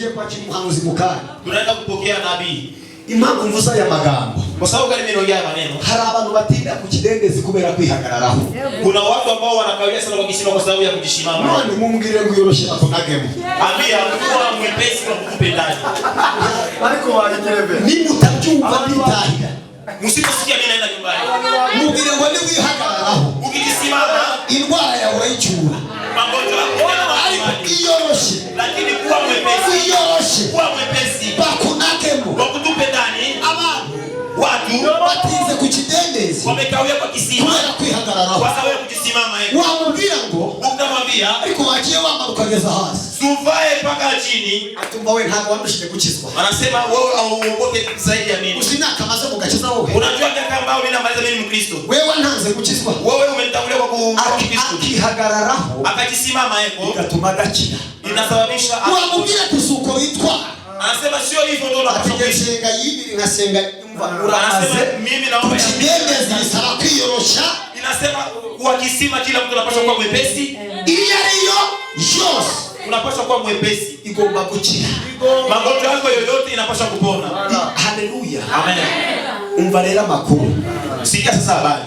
Tugiye kwakira umuhanuzi mu kanya. Tunaenda kupokea nabii. Impamvu mvuze aya magambo, Kwa sababu gani mimi naongea haya maneno? Hari abantu batinda ku kidendezi kubera kwihagararaho. Kuna watu ambao wanakawia sana kwa kisima kwa sababu ya kujishimama. None mumbwire ngo uyoroshye bakunagemo. Ambia kuwa mwepesi kwa kukupe ndani. Ariko wayigereve. Nimutabyumva nditahira. Msiposikia, mimi naenda nyumbani. Mubwire ngo niwihagararaho, Ukijisimama, indwara yawe urayicyura. Magonjwa yako Ariko yanaenda. iyoroshe, Lakini kuwa mwepesi, wiyoroshe, kuwa mwepesi bakunagemo. Wakutupe ndani. Abantu Watu batinze ku kidendezi wamekawia kwa kisima kubera kwihagararaho. kwa sababu ya kujisimama yeye. Wamubwira ngo Utamwambia ariko wagiye wambara ukageza hasi, suvae mpaka chini, atumva we ntabwo wandushije gukizwa. Anasema wewe auokoke zaidi ya mimi. Uzi imyaka maze mu gakiza wowe? Unajua miaka ambayo mimi namaliza mimi ni Mkristo. Wewe wantanze gukizwa. Wewe umenitangulia kwa Kristo. Akihagararaho, Akajisimama yeko, bigatuma adakira. Inasababisha. Wamubwira ati si uko witwara, Anasema sio hivyo ndio ati unapaswa njye kuishi. nsenga yibiri nkasenga umva uramaze. Anasema mimi naomba Ku ya kidendezi bisaba kwiyorosha. Inasema kwa kisima kila mtu anapaswa kuwa mwepesi. Iyo ariyo yose Unapaswa kuwa mwepesi. Igomba gukira. Magonjwa yako yoyote inapaswa kupona. Haleluya. Amen. Umva rero amakuru. Sikia sasa habari.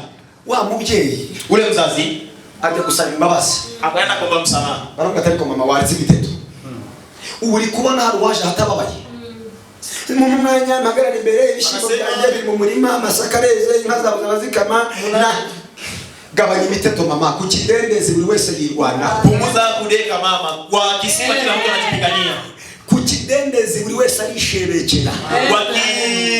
Wa mubyeyi Ule mzazi ajya gusaba imbabazi, akaenda kuomba msamaha. Baravuga ati ariko mama, waretse ibiteto, ubu uri kubona hari uwaje ahatababaye mu mwanya mpagarara imbere ibishyimbo byanjye biri mu murima, amasaka areze, inka zawe zaba zikama na gabanya imiteto mama, ku kidendezi buri wese yirwanaho. Punguza kudeka mama. Kwa kisima kila mtu anajipigania. Ku kidendezi buri wese arishebekera. Kwa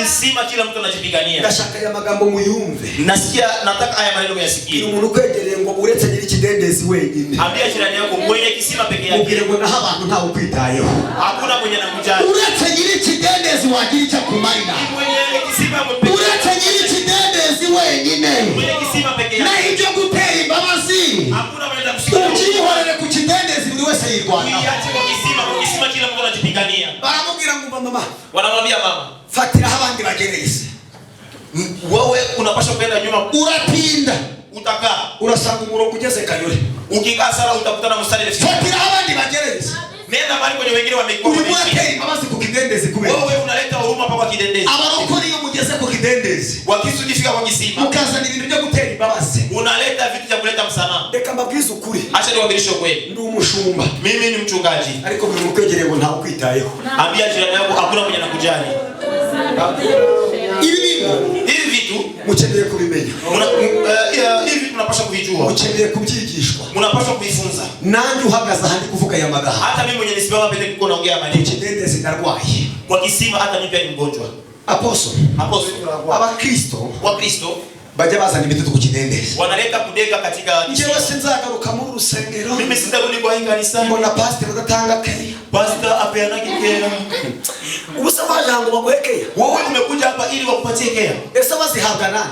kisima kila mtu anajipigania. Ndashaka aya magambo muyumve. Nasikia, nataka haya maneno Bwira uyasikie. Umuntu ukwegereye ngo uretse nyiri ikidendezi wenyine. Ambia jirani yako mwenye kisima peke yake. Mubwire ngo naho abantu ntawe ukwitayeho. Hakuna mwenye anakujali. Uretse nyiri ikidendezi wagira icyo akumarira. Mwenye kisima peke Uretse nyiri ikidendezi wenyine. Mwenye kisima peke Naho yake. ibyo gutera imbabazi, Hakuna mwenye atakushikia. ubyihorere, ku kidendezi buri wese yirwanaho. Uiache kwa kisima, kwa kisima kila mtu anajipigania. Baramubwira ngo umva mama, Wanamwambia mama, fatiraho abandi bagereye. Wewe unapaswa kwenda nyuma, Uratinda, utakaa. Urasanga umurongo ugeze Kayole. Ukikaa sana utakutana mstari refu. Fatiraho abandi bagereye. Nenda mahali kwenye wengine wamekuwa Urimo wameishi. uratera imbabazi ku kidendezi kubera Wewe unaleta huruma pa kwa kidendezi. abarokore iyo mugeze ku kidendezi, Wakristo ukifika kwa kisima, mukazana ibintu byo gutera imbabazi, unaleta vitu vya kuleta msamaha. Reka mbabwize ukuri. Acha niwaambilishe ukweli. Ndi umushumba, Mimi ni mchungaji. Ariko buri muntu ukwegereye ngo ntawe ukwitayeho. Ambia jirani yako hakuna mwenye anakujali. Ibi bintu Hivi vitu mukeneye kubimenya, hivi vitu mnapaswa kuvijua. Mukeneye kubyigishwa. Mnapaswa kuvifunza. Nanjye uhagaze aha ndi kuvuga aya magambo, Hata mimi mwenye nisimama mbele kuko naongea maneno. kidendezi ndarwaye. Kwa kisima hata mimi pia ni mgonjwa. Apostle, Apostle, abakristo Wakristo bajya bazana imiteto ku kidendezi. Wanaleta kudeka katika Njyewe kisima. sinzagaruka muri urusengero Mimi sitarudi kwa hii kanisa. mbona pasiteri adatanga care. Pastor apeanaki care. Ubu se waje ngo baguhe care? Wewe umekuja hapa ili wakupatie care. Ese bazihabwa nani?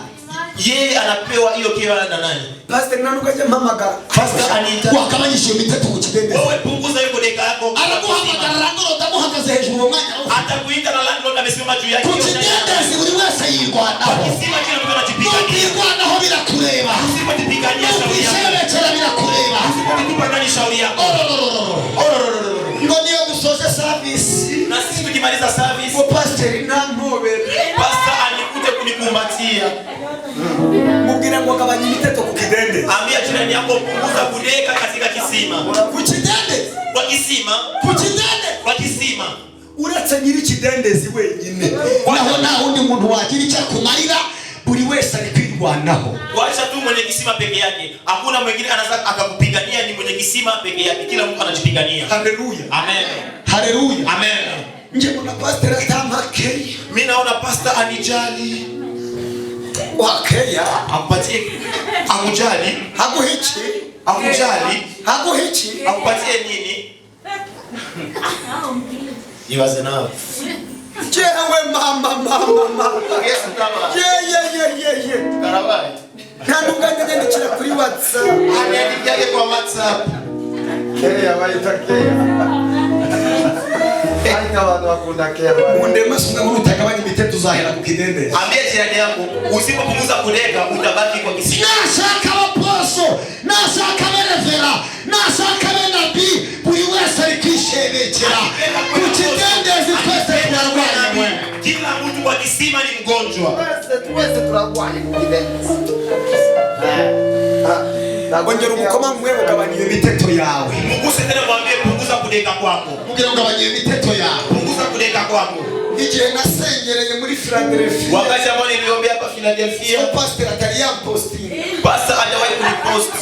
Yeye anapewa hiyo care na nani? Pasiteri nta nubwo ajya ampamagara. Pastor aniita. Wakabanyisha iyo miteto ku kidendezi. Wewe punguza hiyo kudeka yako. Araguhamagara, landlord amuhagaze hejuru uwo mwanya. Atakuita na landlord amesimama juu yake. Ku kidendezi buri wese yirwanaho. Kwa kisima kila mtu anajipigania. Nutirwanaho birakureba. Usipojipigania shauri yako. Nutishebekera birakureba. Usipojitupa ndani shauri yako. Orororororo. Ngo niyo dusoje service, Na sisi tukimaliza service, ngo pasiteri ntampobere, pastor anikute kunikumbatia. Mubwire ngo gabanya imiteto ku kidendezi. Ambia jirani yako punguza kudeka katika kisima. Ku kidendezi. Kwa kisima, Ku kidendezi. Kwa kisima. Uretse nyiri ikidendezi wenyine, naho nta wundi muntu wagira icyo akumarira, buri wese ari kwirwanaho. Wacha tu mwenye kisima peke yake. Hakuna mwingine anaweza akakupigania, ni mwenye kisima peke yake. Kila mtu anajipigania. Haleluya. Amen. Haleluya. Amen. Nje mbona pasiteri atampa care. Mimi naona pastor anijali. Wa care? Ampatie akujali, Haguha iki? Akujali, Haguha iki? Akupatie nini? Ibaze nawe. Jewe mama, mama, mama, ye ye ye ye ye. Karabaye. Nta nubwo ajya anyandikira kuri WhatsApp. Aniandikiage kwa WhatsApp. Care bayita care, ariko abantu bakunda care. Mundema sumwe muri utagabanya imiteto uzahera ku kidendezi. Ambia jirani yako usipopunguza kudeka utabaki kwa kisima. Nashaka abaposo, nashaka aberevera, nashaka abenabi, buri wese ari kwishebekera ku kidendezi. mgonjwa. Twese twese turarwaye mu kidendezi. Ongera umukomamwe, ugabanya iyo miteto yawe. Muguse tena, mwambie punguza kudeka kwako. Mubwira ngo ugabanya iyo miteto yawe. Punguza kudeka kwako. Igihe nasengereye muri Philadelphia, Wakati ambao niliombea hapa Philadelphia, pasiteri atari yampostinga. Pastor hajawahi kunipost.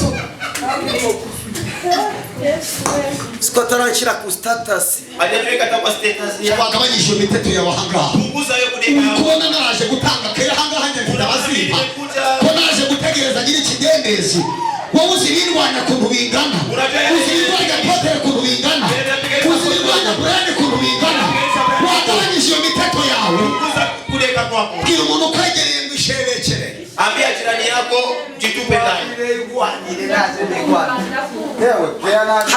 Siko ataranshyira ku status. Hajaniweka hata kwa status yake. Wagabanyije iyo miteto yawe ahangaha. Punguza hiyo kudeka Uri yako. kubona naje gutanga care ahangaha, njye mfite abazimpa, Nimekuja ko naje gutegereza nyiri ikidendezi. Wowe uzi ibindwanya ukuntu bingana, uzi ibindwanya potere ukuntu bingana, uzi ibindwanya burani ukuntu bingana. Wagabanyije iyo miteto yawe. Punguza kudeka kwako. Bwira umuntu ukwegereye ngo isherekere. Ambia jirani yako jitupe ndani. Yewe keya naje.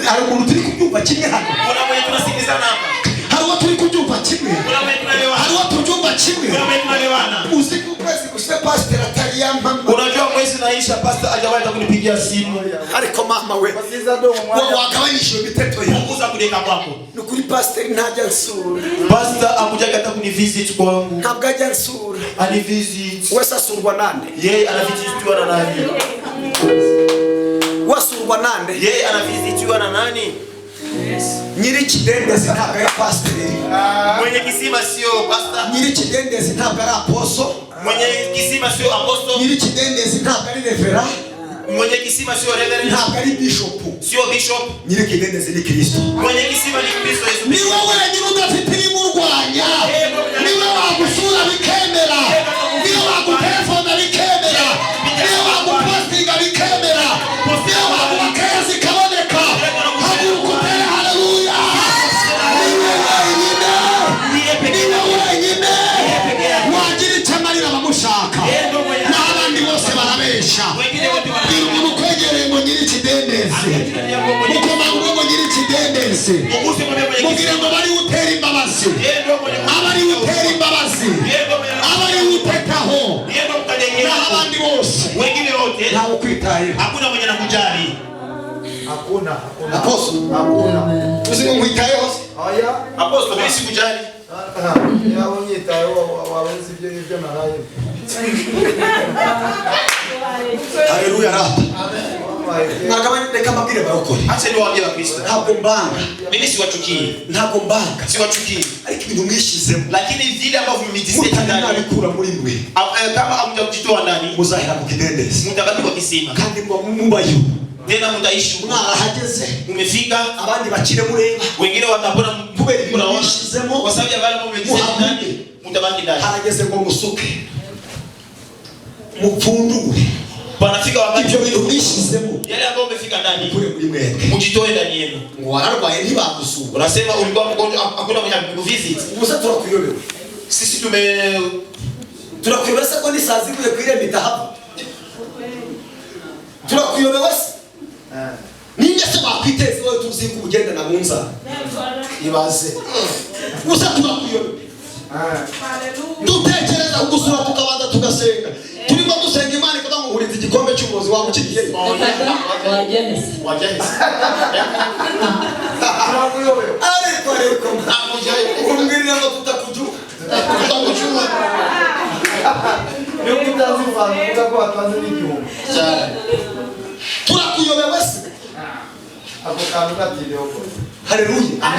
Hari umuntu turi kubyumva kimwe hano? Kuna mwenye tunasikilizana hapa. Hari uwo turi kubyumva kimwe? Kuna mwenye tunaelewana. Hari uwo tubyumva kimwe? Kuna mwenye tunaelewana. Uzi ko ukwezi gushize pasiteri atari yampamagara? Unajua mwezi naisha, pastor hajawahi hata kunipigia simu. Ariko mama we, Basiza ndo umwanya. wagabanyije iyo miteto yawe. Punguza kudeka kwako. Ni ukuri, pasiteri ntajya nsura. Pastor hakujaga hata kunivisit kwangu. Ntabwo ajya nsura. Anivisit. Wese asurwa nande? Yeye anavisitiwa na nani? Wasurwa nande? Yeye anavisitiwa na nani? Nyiri ikidendezi ntabwo ari pasiteri. Mwenye kisima sio pastor. Nyiri ikidendezi ntabwo ari apostle. Mwenye kisima sio apostle. Nyiri ikidendezi ntabwo ari reverend. Mwenye kisima sio reverend. Ntabwo ari bishopu. Sio bishop. Nyiri ikidendezi ni Kristo. Mwenye kisima ni Kristo Yesu. Niwe wenyine udafite ibimurwanya, niwe wagusura bikemera, niwe wagutelefona bikemera, niwe wagupostinga bikemera, niwe waguha care zikaboneka. Haguruka utere haleluya. Niwe wenyine, niwe wenyine wagira icyo amarira abamushaka, n'abandi bose barabesha. Wengine wote wana Bwira umuntu ukwegereye ngo nyiri ikidendezi, mukomanga ngo nyiri ikidendezi. Muguse, mwambie mwenye Mubwire kisima. ngo bari utera imbabazi, Yeye ndio mwenye aba ari utera imbabazi, Yeye ndio mwenye aba ari utetaho, Yeye ndio mtajengea. naho abandi bose Wengine wote ntawe ukwitayeho. Hakuna mwenye anakujali. Hakuna, hakuna. Apostle, Hakuna. uzi ngo nkwitayeho se? Oya. Apostle, mimi sikujali. Yaba unyitayeho waba uzi ibyo naraye. Haleluya rata. Mwagabanye, reka mbabwire barokore. Acha niwaambie Wakristo. Ntabwo mbanga. Mimi siwachukii. Ntabwo mbanga. Siwachukii. Ariko ibintu mwishyizemo, Lakini vile ambavyo mmejiseti mutari ndani, nabikura muri mwe, kama hamjakujitoa ndani, muzahera ku kidendezi. mtabaki kwa kisima. Kandi muba mubayo. Tena mtaishi huko. Mwarahageze, Umefika, abandi bakire mureba. Wengine watapona Kubera ibintu unaona. mwishyizemo, Kwa sababu ya wale ambao mmejiseti ndani, mtabaki ndani. Harageze ngo musuke, mupfundure Panafika wakati ibyo bintu mwishyizemo, yale ambayo umefika ndani, kure muri mwebwe. mjitoe ndani yenu. Ngo wararwaye ntibagusura. Unasema ulikuwa mgonjwa, hakuna mwenye amekuvisit. Ubusa turakuyobewe. Sisi tume Turakuyobewe se ko n'isazi iguye ku irembo itahava? Turakuyobewe se? Ninde se wakwiteza wowe tuzi ko ugendana mu nzara? Ibaze, gusa turakuyobewe. Dutekereza kugusura tukabanza tugasenga, turimo dusenga Imana ikavuga ngo urinze igikombe cy'uburozi, waba ukigiyeyo? Wajahisi. Turakuyobewe. Ariko umbwirira ngo tutakujua. Tutakujua. Niyo utazi ufana uvuga ko watanze n'igihumbi. Cyane. Turakuyobewe se? Ako kantu gatireho. Haleluya.